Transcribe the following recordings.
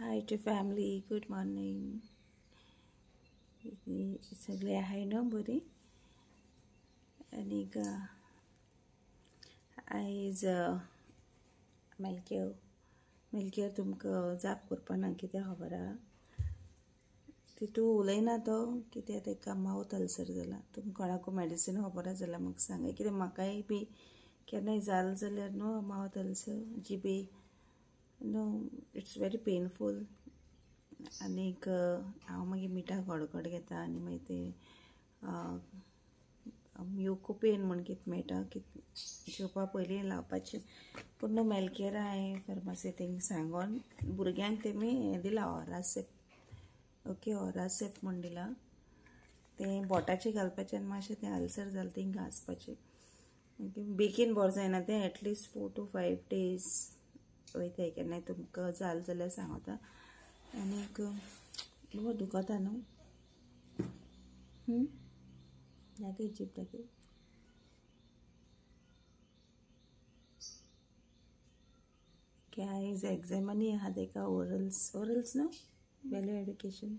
Hi to family, good morning. सगळे आहे न्हू बरी. आनीक आयज मेलकेर तुमकां जाप करपा ना कितें खबर आहा. तितू उलयना तो कित्याक तेका मावथ अल्सर जाला. तुमकां कोणाकूय मेडिसीन खबर आसा जाल्यार म्हाका सांगा, कित्याक म्हाकाय बी केन्नाय जालें जाल्यार न्हू मावथ अल्सर जिबे न्हू it's very painful. आनीक हांव मागीर मिठा गडगड घेता आनी मागीर तें म्युकोपेन म्हण कितें मेळटा, कितें जेवपा पयलीं लावपाचें. पूण न्हू मेलकेरा हांवें फार्मासी थिंग सांगोन भुरग्यांक तेमी हें दिलां ओरासेप. ओके, ओरासेप म्हण दिलां. तें बोटाचें घालपाचें आनी मातशें तें अल्सर जालें तें घांसपाचें. बेगीन बरें जायना तें, एटलिस्ट 4 to 5 days वयताय. केन्नाय तुमकां जालें जाल्यार सांगता. आनीक बरो दुखता न्हू. दाखय जीप दाखय. ओके, आयज एग्जामांनी आहा तेका ओरल्स न्हू वॅल्यू एड्युकेशन.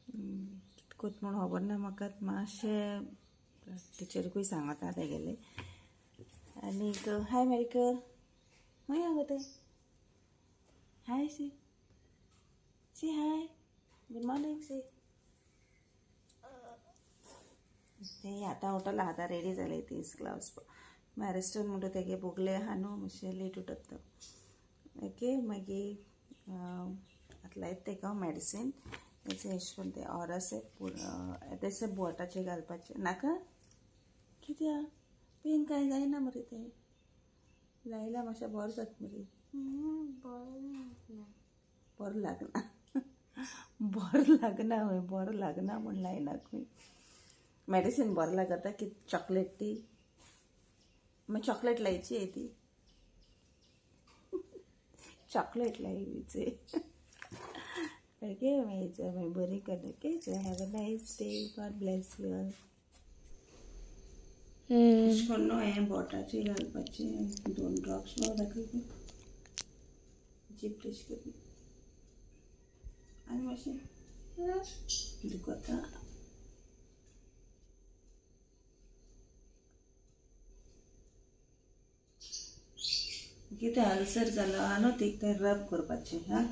कितें कोत म्हूण खबर ना म्हाका, मातशें टिचरीकूय सांगता तेगेलें. आनीक हाय मेरिकल, खंय आहा गो तें? हाय सी, सी hi, good morning सी. ते आतां उठला, आतां रेडी जालें ती स्कूला वचपाक. मॅरिस्टन म्हणटा तेगे भोगले आहा न्हू, मातशें लेट उठत तो. ओके, मागीर आतां लायता तेका हांव मॅडिसीन. तेचें एशें करून तें ओरासेप तेचें बोटाचें घालपाचें. नाका कित्याक पेन कांय जायना मरे, तें लायल्यार मातशें बरें जाता मरे. बरें लागना, बरें लागना हय, बरें लागना म्हूण लायना खंय. मेडिसीन बरें लागता की चॉकलेट ती, मागीर चॉकलेट लायची ती, चॉकलेट लायची. ओके, मागीर मागीर बरी कर. Okay, so have a nice day, God bless you all. अशें करून न्हू हें बोटाचेर घालपाचें 2 ड्रॉप्स न्हू दाखय जीप टेस्ट कर. आनी मातशें दुखता. कितें अल्सर जालो आहा न्हू तेक तें रब करपाचें. हां,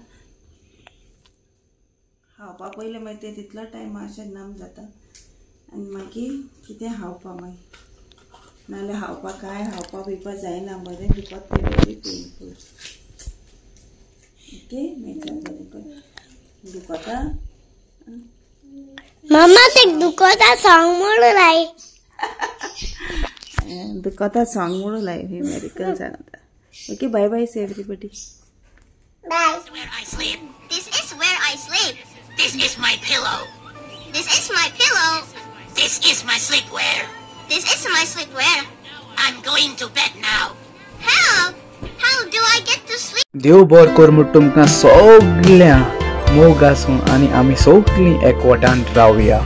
खावपा पयलें मागीर तें तितलो टायम मातशें नम जाता आनी मागीर कितें खावपा मागीर, नाजाल्यार खावपा कांय खावपा पिवपा जायना, बरें दुखत तें व्हेरी पेनफूल. ओके, मागीर बरें कर. दुखता मम्मा, ते दुखता सॉंग म्हणून लाय. दुखता सॉंग म्हणून लाय ही मेडिकल सांगता. Okay, bye bye say everybody. Bye. This is where I sleep. This is where I sleep. This is my pillow. This is my pillow. This is my sleepwear. This is my sleepwear. I'm going to bed now. How? How do I get to sleep? देव बर कर म्हूण तुमकां सगळ्या मोग आसूं आनी आमी सगळीं एकवटान रावया.